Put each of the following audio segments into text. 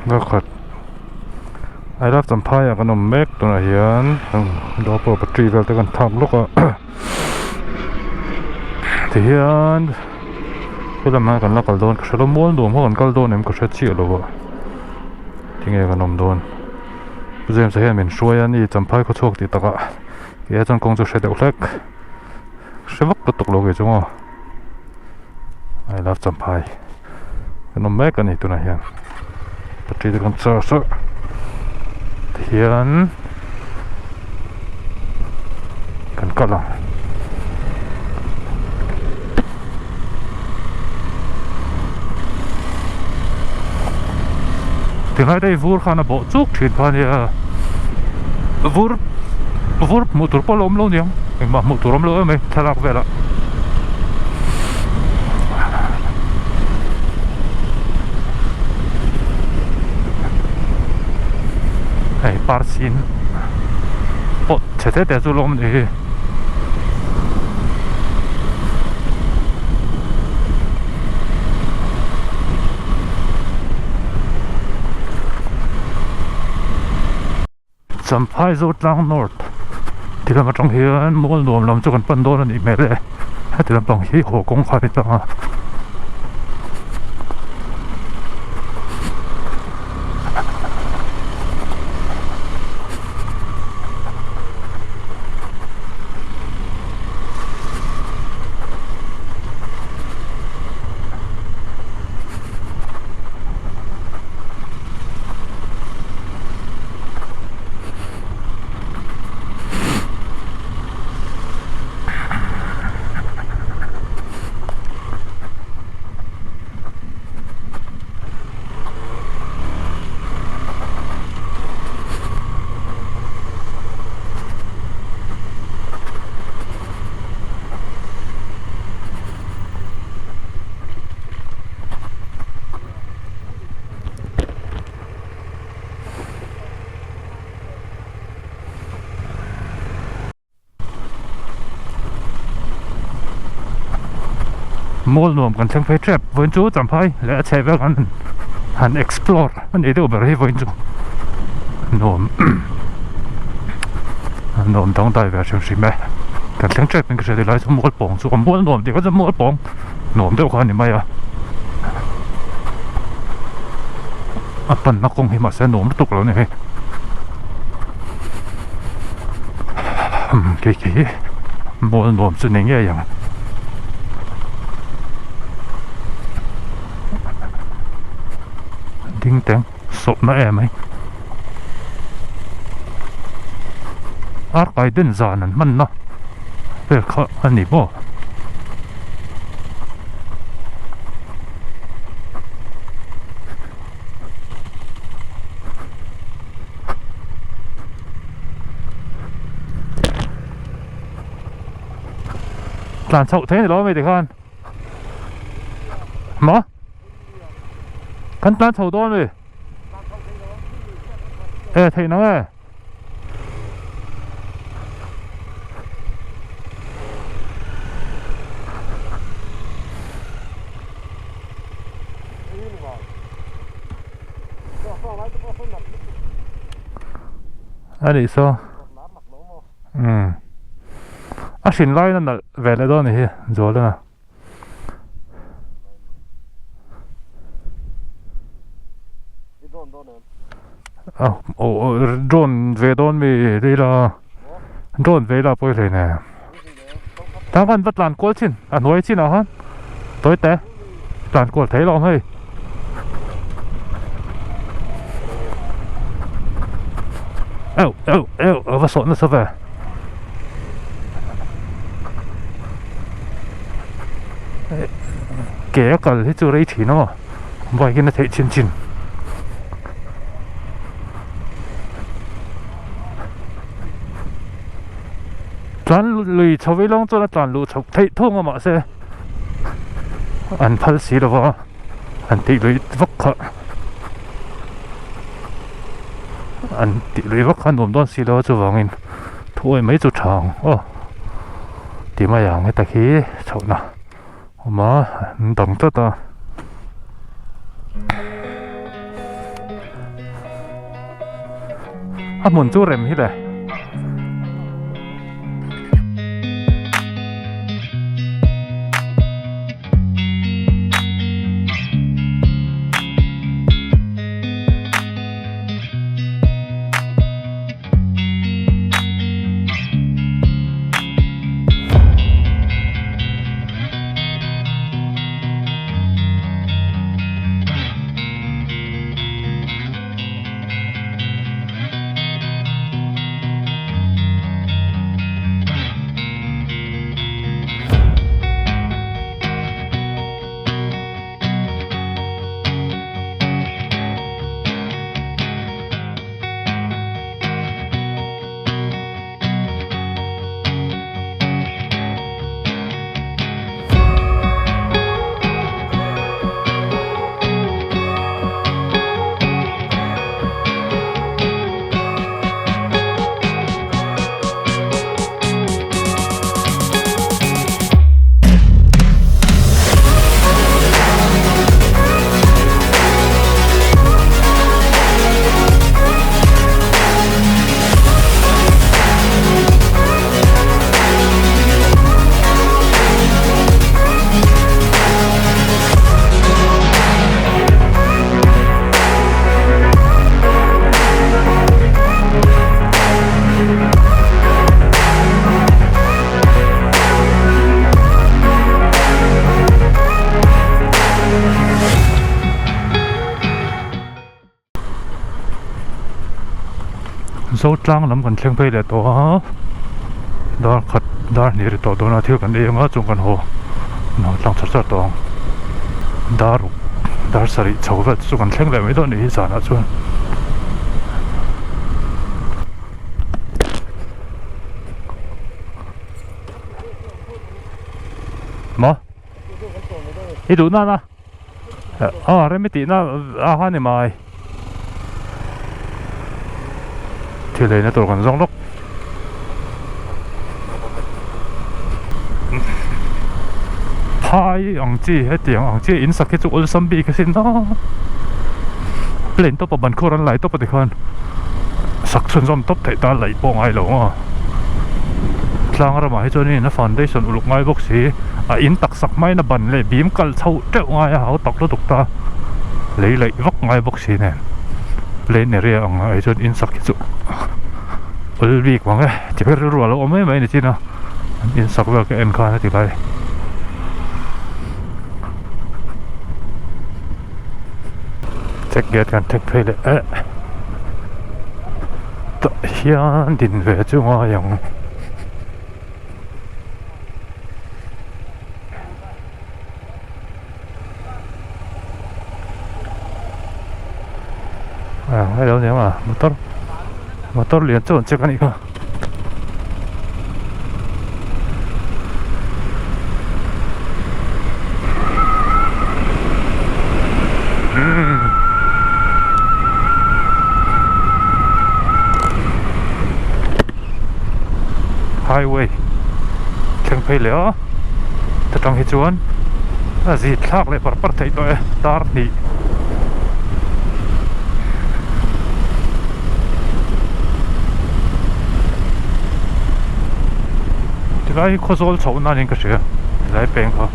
Khat I love Champhai ah kan awm mek tunah hian dawr pawh battery vel te kan thlak lawk a tihian helam ah kan la kal dawn ka hre lo mual nuam ho kan kal dawn em ka hre chiah lo a tinge kan awm dawn Pu James a hian min hruai a ni Champhai khaw chhuak tih takah kei ah chuan kawng chu hre deuh hlek hre vak lutuk lo kei chu maw I love Champhai kan awm mek a ni tunah hian battery te kan charge a tihian kan kal ang. Tingai te hi vur khan a bawh chuk thin kha ania vur vur hmuh tur pawh a la awm lo niang engmah hmuh tur awm lo em mai thlalak velah. Hei parsin pawh chhe te te chu la awm a nih hi. Champhai Zotlang North ti lam atang hian mual nuam lam chu kan pan dawn a nih hmel e heti lampang hi haw kawng kha a ni tlang a. Mall nuam kan thleng phei tep vawiin chu champhai leh a chheh vel kan han explore a nih deuh ber hi vawiin chu nuam nuam dangdai ve hrim hrim e kan thleng tep in ka hria tilai chu mual pawng chu a mual nuam tih kha chu mual pawng nuam deuh kha a ni mai a a panna kawng hi mahse a nuam lutuk lo a ni hei umm kei khi mual nuam chu ni ngei ang ding teng sawpna em mai arkai den zan an hmanna vel kha a ni maw. Tlan chhoh thei a ni lo ami tikhan maw kan tlan chho dawn ami e theih nang e. A nih saw umm a hrin laiin a nalh ve leh dawn a ni hi Zualena. Drone ve dawn mi ila drone ve ila pawi hlei nen tah khan va tlan kual chin a hnuai chin ah khan tawi te tlan kual thei lo ang hei. Eu eu eu a va sawh nasa ve. Ke a kal hi chu rei thin a maw bike in a theih chin chin. Tlan lui chho vei lawng chuan a tlan luh chhoh theih thung a mahse an phal si lo va an tih lui vak kha an tih lui vak kha nuam dawn si lo a chuvangin thuawi mai chu tha ang aw. Ti mai ang heta khi chhohna awm a an dang tlat a. A hmun chu rem hi le. Zotlang lam kan thleng phei leh tawh a dar khat dar hnih ri tawh dawn a thil kan ei anga chung kan haw kan haw tlang char char tawh ang dar ruk dar sarih chho vel chu kan thleng leh mai dawn a nih hi zanah chuan. Maw i duh nana aw rem i tihna a kha ni mai thil eina tur kan zawng lawk phai ang chi hetiang ang chi in sak hi chu awlsam bik asin a plane tawpa ban khur an lai tawp a tikhan sak chhunzawm tawp theih tan laih pawh ngai lo a tlang ramah hi chuanin a foundation uluk ngai bawk si a in tak sak hmain a ban leh bim kal chho teuh ngai a hau tak lutuk ta lei laih vak ngai bawk si nen plain area ang ah hi chuan in sak hi chu awl bik vang e ti ber rilru a lo awm mai mai a ni chin a an in sak vel ka en khan a ti lai. Check gate kan thleng phei leh eh tah hian din ve chu ngai ang. À hei lo niang a motor motor lian chu an check a nih kha. Highway thleng phei leh a ta tang hi chuan a zit thlak leh par par theih tawh e dar hnih. Tilai hi khawzawl chhoh nan in ka hria tilai peng kha.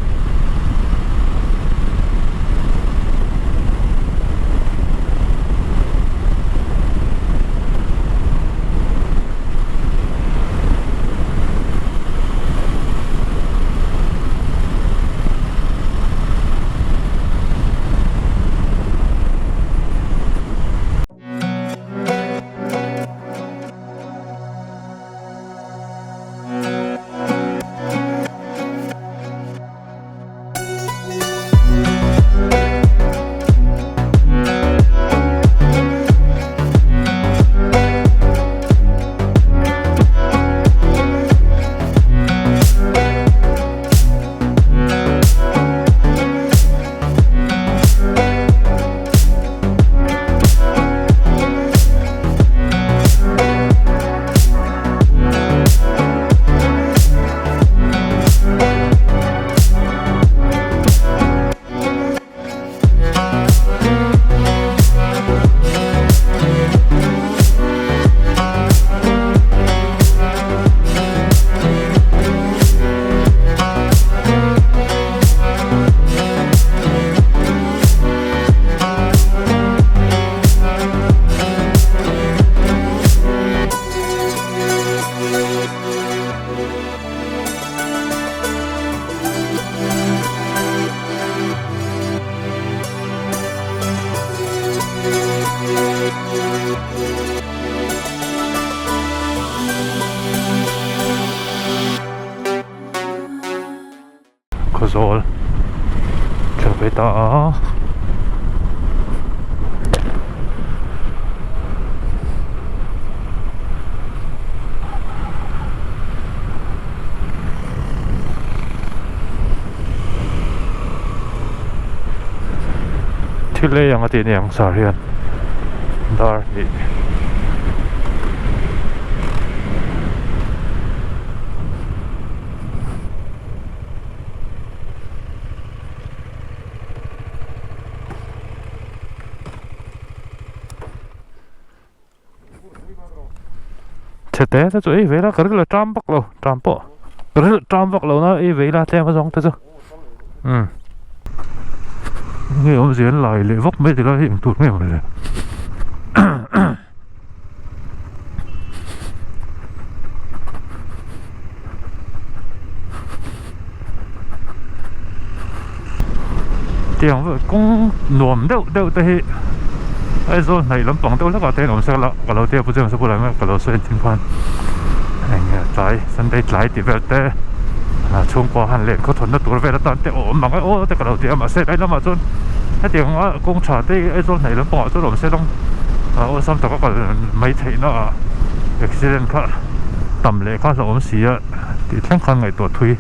ta a. Thil ei ang a tih ni ang sar hian dar hnih. Chhe te te chu ei ve la ka rilru a ṭam vak lo ṭam pawh ka rilru a ṭam vak lo na ei ve ila tlem a zawng te chu umm nge awmzia an lai leh vak mai ti lai hi engtur nge mawle. Tiang vel kawng nuam deuh deuh te hi Aizawl hnaih lampang deuh hlekah te hian awm sela ka lo tia Pu James a bulah hian ka lo sawi thin khan eng nge tlai Sunday tlai tih vel te chhungkua han len khawthawnna tur vel atan te awm ang e aw te ka lo ti a mahse tlai lamah chuan hetiang anga kawng tha te hi Aizawl hnaih lampangah chuan awm sela awlsam taka kal mai theihna ah accident kha tam leh kha hlauhawm si a. Tih thleng khan ngaihtuah thui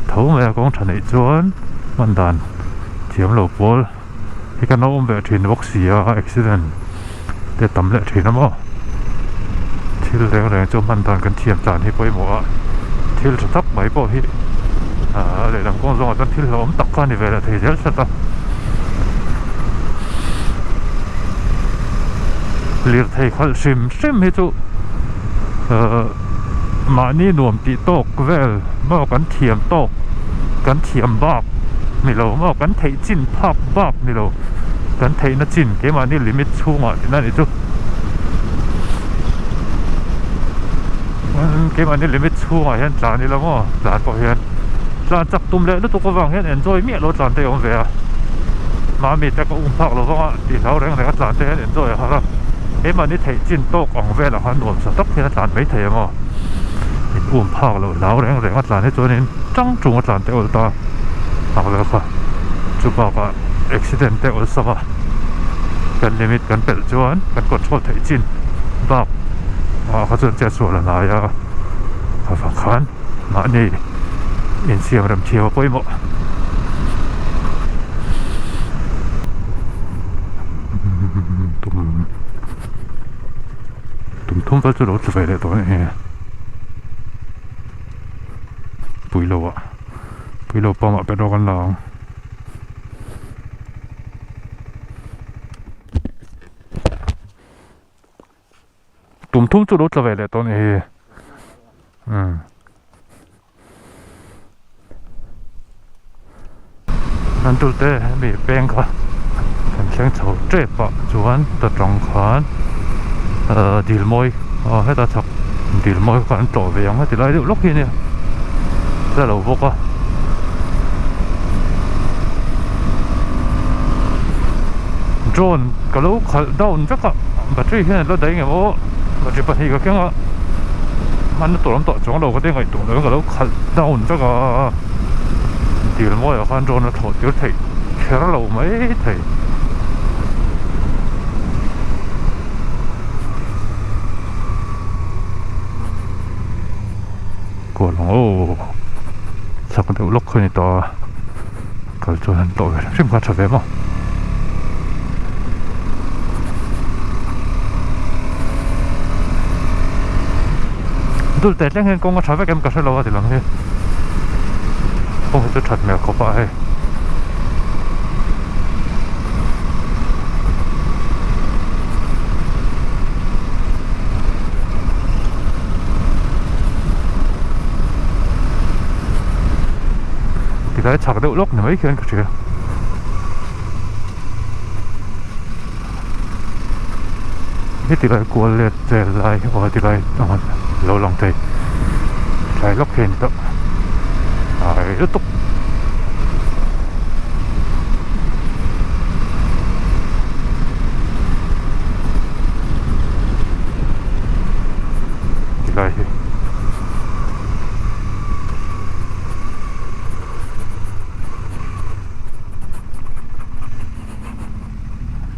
tho mai a kawng tha neih chuan hman dan thiam lo pawl hi kan lo awm ve thin bawk si a accident te tam leh thin a maw thil reng reng chu hman dan kan thiam tlan hi pawimawh a thil tha tak mai pawh hi a lehlam kawng zawngah chuan thil hlauhawm tak kha a ni ve leh thei zel tlat a lirthei khalh hrim hrim hi chu ahh. Mahni nuam tih tawk vel maw kan thiam tawk kan thiam bak ni lo maw kan theih chin phak bak ni lo kan theihna chin keimahni limit chhungah tihna a nih chu keimahni limit chhungah hian tlan ila maw tlan pawh hian tlan chak tum leh lutuk avang hian enjoy miah lo tlan te a awm ve a mahni te ka um phak lo vang a tih hlau reng reng a tlan te hian enjoy a har a keimahni theih chin tawk ang velah khan nuam sa tak hian a tlan mai thei ang aw in um phak loh hlau reng reng a tlan hi chuanin tang tung a tlan te awl ta ang vel kha chu bakah accident te awlsam a kan limit kan pelh chuan kan control theih chin bak ah kha chuan chetsual a hnai a avang khan mahni insiam rem thiam a pawimawh. Tum thum vel chu lo tla ve leh tawh a ni pui lo ah pui lo pump ah petrol kan la ang. Tum thum chu lo tla ve leh tawh a ni umm. An tute hemi peng kha kan thleng chho tep ah chuan ta tang khan ahh dil mawi aw heta chhak dil mawi kha an tlawh ve ang a ti lai deuh lawk hi a nia hla lo bawk a. Drone ka lo khalh down vek a battery hian a la daih ngem aw battery pahnih ka keng a hmanna tur awm tawh chuang lo ka ti ngaihtuah loh in ka lo khalh down vek a dil mawiah khan drone a thlawh tir theih kher lo mai thei. Kual ang aw chak deuh lawk kha a ni ta kal chuan han tlawh ve hrim hrim kha a tha ve maw. Dul teh thleng hian kawng a tha vek em ka hrelo a ti lang hi kawng hi chu that hmel khawp a hei. Tilai chak deuh lawk ni mai khian ka hria. He tilai kual let vel lai aw tilai ang lo lang thei tlai lawk hi a ni tawh ai lutuk. Tilai hi.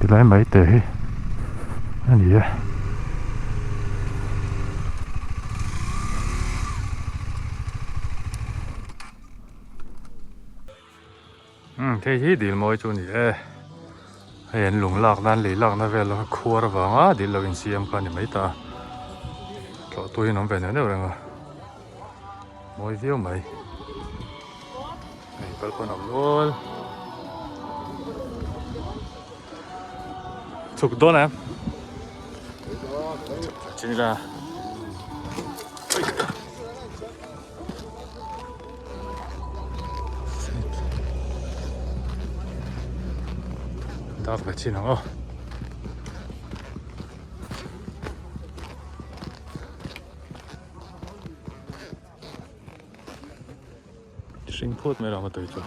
Tilai mai te hi a ni e. Umm hei hi dil mawi chu a ni e. Hei an lung lak nan lei lakna vel a khuar avanga dil lo insiam kha a ni mai ta a. Tlawh tu hi an awm ve neuh neuh reng a. Mawi viau mai. Hei kal pawn a awm nual. Chhuk dawn em? Chhuk ta chin ila. Dak ve chin ang aw. Hring phut mai rang a tui chu.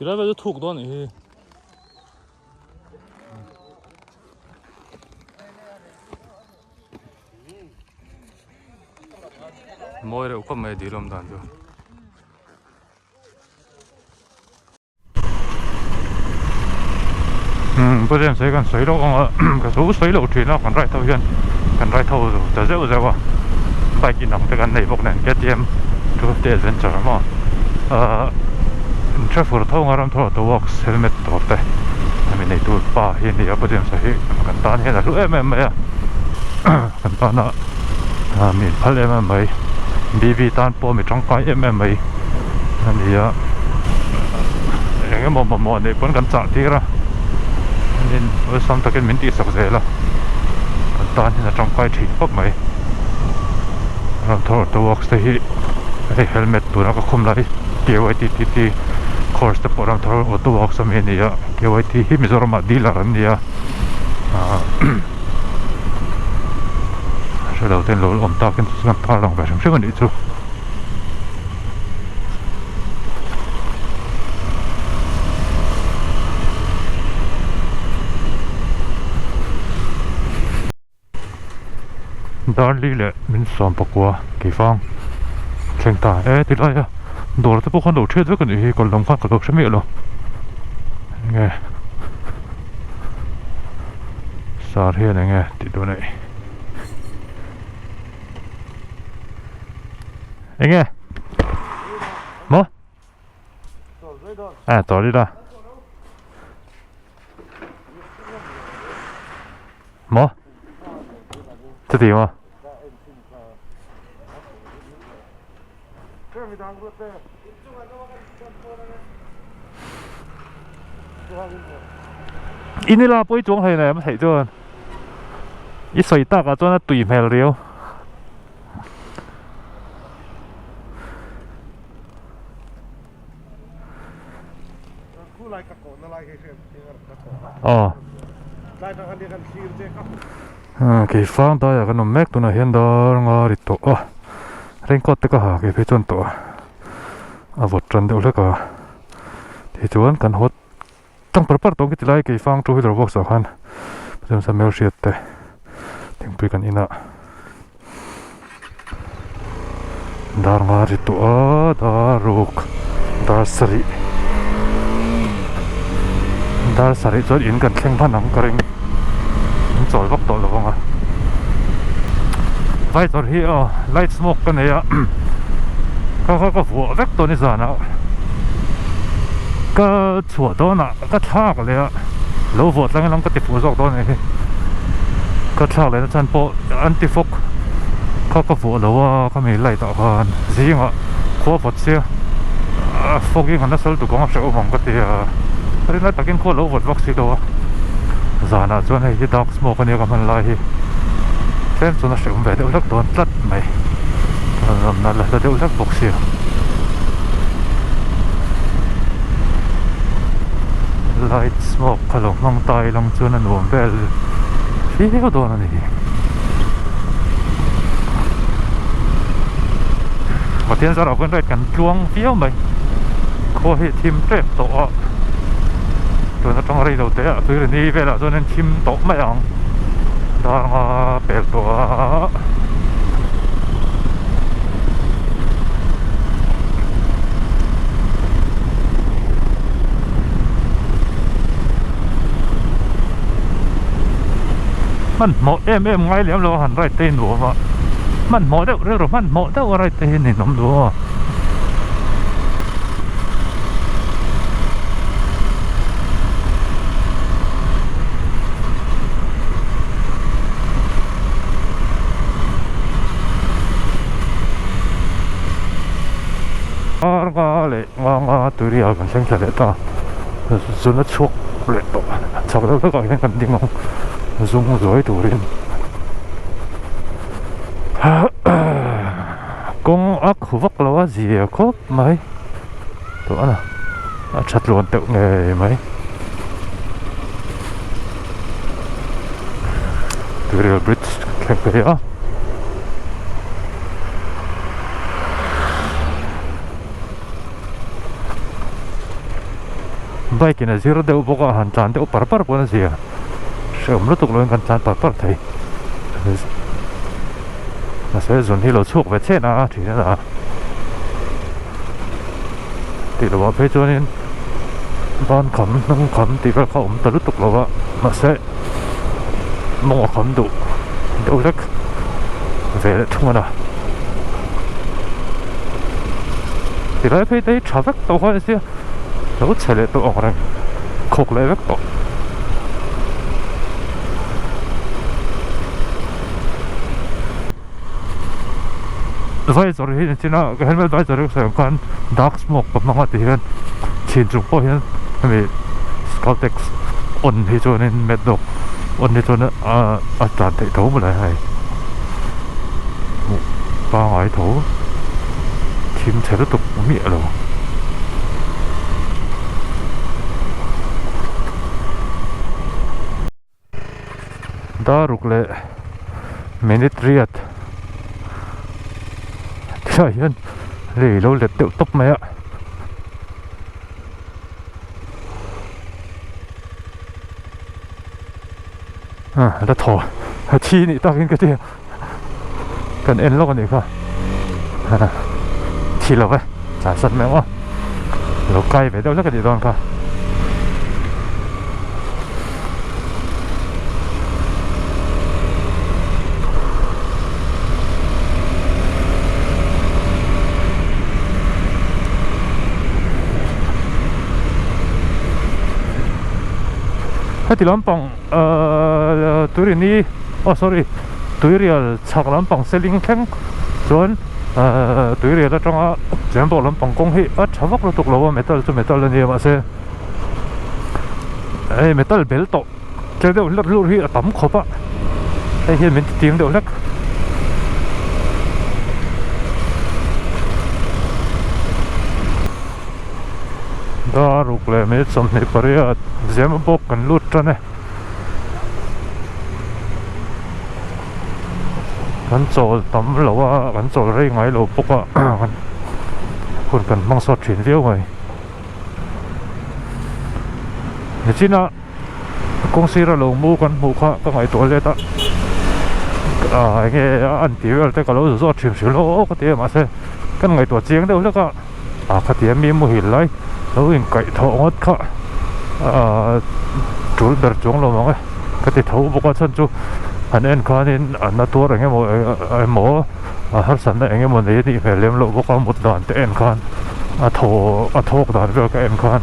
Tilai vel chu thuk dawn anih hi. Mawi reuh khawp mai dil awm dan chu. Umm pu James hi kan sawi loh ang a ka chu sawi loh thin a kan ride ho hian kan ride ho ta zeuh zeuh a bike inang te kan nei bawk nen KTM 250 adventure a maw ahh in hre fur tho ang a ramthar auto works helmet dawr te hemi neitu pa hi a ni a pu James a hi kan tan hian a hlu em em mai a kan tana mi inphal em em mai BB tan pawh mi tangkai em em mai a ni a eng emaw mamawh neih pawn kan chah tir a chuanin awlsam takin min tihsak zel a kan tan hian a tangkai thin khawp mai ramthar auto works te hi hei helmet tuna ka khum lai K Y T T T course te pawh ramthar auto works ami a ni a K Y T hi Mizoram ah dealer an ni a ahh. Hre lo ten lo awm takin chu chuan tar lang ve hrim hrim a nih chu. Darli leh min sawm pakua keifang thleng ta e ti lai a dawr te pawh khan lo thiat vek a nih hi kawlh lam khan ka lo hre miah lo enge. Sar hian enge tih duh neih enge maw a tawr ila maw chuti maw. In ila pawi chuang hlei nei a theih chuan i sawi takah chuan a tui hmel riau. Aw Keifang daiah kan awm mek tunah hian dar nga ri tawh a raincoat te ka ha kei phei chuan tawh a a vawt tan deuh hlek a tichuan kan haw tang par par tawh ang ka ti lai keifang two wheeler box ah khan samuel hriat te thingpui kan inah. Dar nga ri tawh a dar ruk dar sarih dar sarih chuan in kan thleng hman ang ka ring an chawl vak tawh lo vang a vai dawr hi aw light smoke ka nei a kha kha ka vuah vek tawh nizan ah ka chhuah dawn ah ka thlak leh a lo vuah tlang lam ka ti fuh zawk dawn a ni ka thlak leh na chhan pawh an ti fawk kha ka vuah lo a ka mi light ah khan zingah khua vawt sia a fogging a nasa lutuk ang a hrehawm ang ka ti a rinna takin khua lo vawt vak si lo a zanah chuan hei hi dark smoke ania ka hman lai hi tlem chuan a hrehawm ve deuh hlek dawn tlat mai ramna la hla deuh hlek bawk sia. Light smoke kha lo hmang ta ilang chuan a nuam vel viau dawn a ni. Pathian zarah pawhin rate kan tluang viau mai. Khua hi a thim tep tawh a, tun atang rei lo te ah tuirini velah chuan an thim tawh mai ang. Dar nga. tawh a. Hmanhmawh em em ngai lem lo a han ride te hi nuam a, hmanhmawh deuh rilru hmanhmawh deuh a ride te hi ninawm duh a. Nga leh nga nga tuirial kan thleng thla leh ta zun a chhuak leh tawh chak deuh vekah hian kan ding ang zung zuai turin kawng a khu vak lo a zia khawp mai tawh a na a tha tluan teuh ngei mai tuirial bridge thleng phei a. Bike in a zir deuh bawk a han tlan deuh par par pawn a zia hrehawm lutuk lo in kan tlan par par thei mahse zun hi lo chhuak ve chhen a thin a la tih loh ah phei chuanin ban kham hnung kham tih vel kha a awm ta lutuk lo a mahse mawng a kham duh deuh hlek ve leh thung a na tilai phei te hi tha vek tawh kha sia lo chhe leh tawh ang reng khawk leh vek tawh. Visor hi nichina ka helmet visor hi ka sawi ang khan dark smoke ka hmang a ti hian chhin chung pawh hian hemi scaltex on hi chuanin mad dog on hi chuan a tlan theih tho mawle hei hmuh pangai tho thim chhe lutuk miah lo. Daruk leh minute riat tilai hian lei lo let deuh tawp mai a ah la thaw a thi nih takin ka ti a kan en lawk a nih kha thi lo e chah sat mai ang aw lo kai ve deuh hlek a nih dawn kha. Heti lampang ahh turini oh sorry tuirial chhak lampang seling thleng chuan ahh tuirial atanga chembawk lampang kawng hi a tha vak lutuk lo a metal chu metal a nia mahse hei metal bel tawh tle deuh hlek hlur hi a tam khawp a hei hian min ti ting deuh hlek. Daruk leh minute 28 zem bawk kan lut tan e kan chawl tam lo a kan chawl rei ngai lo bawk a hun kan hmang sawt thin viau mai. Nichina kawng sira lo mu kan hmuh kha ka ngaihtuah let a ah enge a an tih vel te ka lo zawt hrim hrim lo aw ka ti a mahse kan ngaihtuah chiang deuh hlek a ah khatia mi muhil lai lo inkaih thawh ngawt kha ah tul ber chuang lo mang e ka ti tho bawk a chhan chu han en khanin a na tuar eng emaw emaw a harsatna eng emaw nei a nih hmel lem loh bawk a mut dan te en khan a thaw a thawk dan vel ka en khan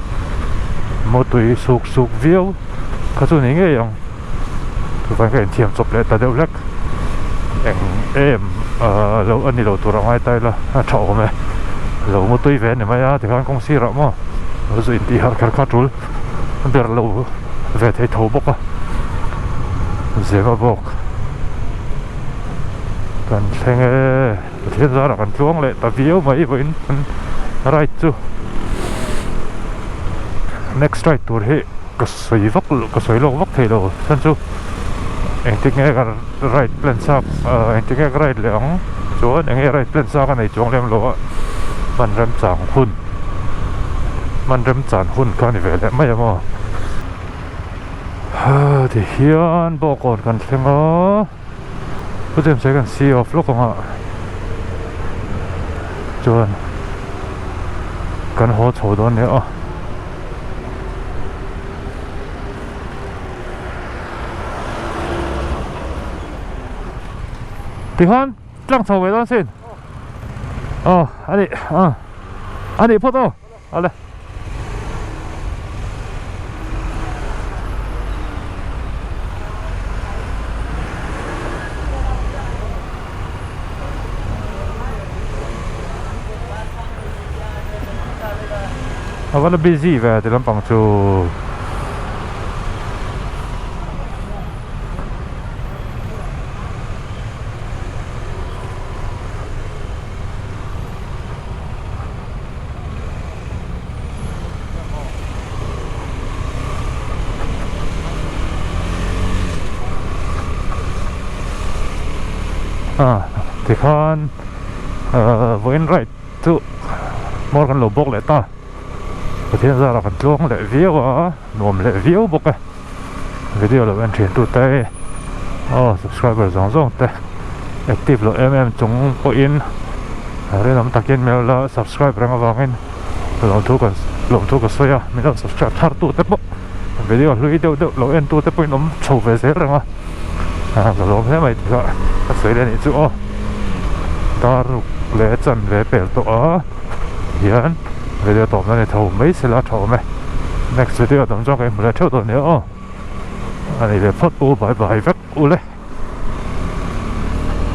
mawtui suk suk viau kha chu ni ngei ang chuvangin ka inthiam chawp leh ta deuh hlek eng em ah lo a ni lo tur a ngai ta ila a tha awm e lo mawtui ve a ni mai a tikhan kawng sirah maw lo zu intih harh kher kha tul ber lo ve thei tho bawk a zema bawk. Kan thleng e, Pathian zarah kan tluang leh ta viau mai vawiin kan ride chu next ride tur hi ka sawi vak loh ka sawi lawk vak thei lo chhan chu engtik nge ka ride plan chak ah engtik nge ka ride leh ang chuan eng nge ride plan chak a nei chuang lem lo a hman remchang hun hman remchan hun kha a ni ve leh mai a maw. Tihian bawkawn kan thleng a. Pu James a kan see off lawk ang a chuan kan haw chho dawn nia aw. Tikhan tlang chho ve dawn sin aw a nih a a nih phawt aw awle. A va la busy ve ti lampang chu. Ah tikhan ah vawiin ride chu hmawr kan lo bawk leh ta Pathian zarah kan tluang leh viau a nuam leh viau bawk e. Video lo en thin tute aw subscriber zawng zawng te active lo em em chung pawhin rinawm takin min lo la subscribe reng avangin lawmthu kan lawmthu ka sawi a min lo subscribe thar tute pawh video hlui deuh deuh lo en tute pawhin awm chho ve zel reng a ah ka lawm hle mai tih kha ka sawi leh anih chu aw dar ruk leh chan ve pel tawh a. Hian video tawp na ni tho mai sela tha awm e next video tam chuan ka inhmu leh theuh dawn nia aw a ni leh phawt u bye bye vek u le.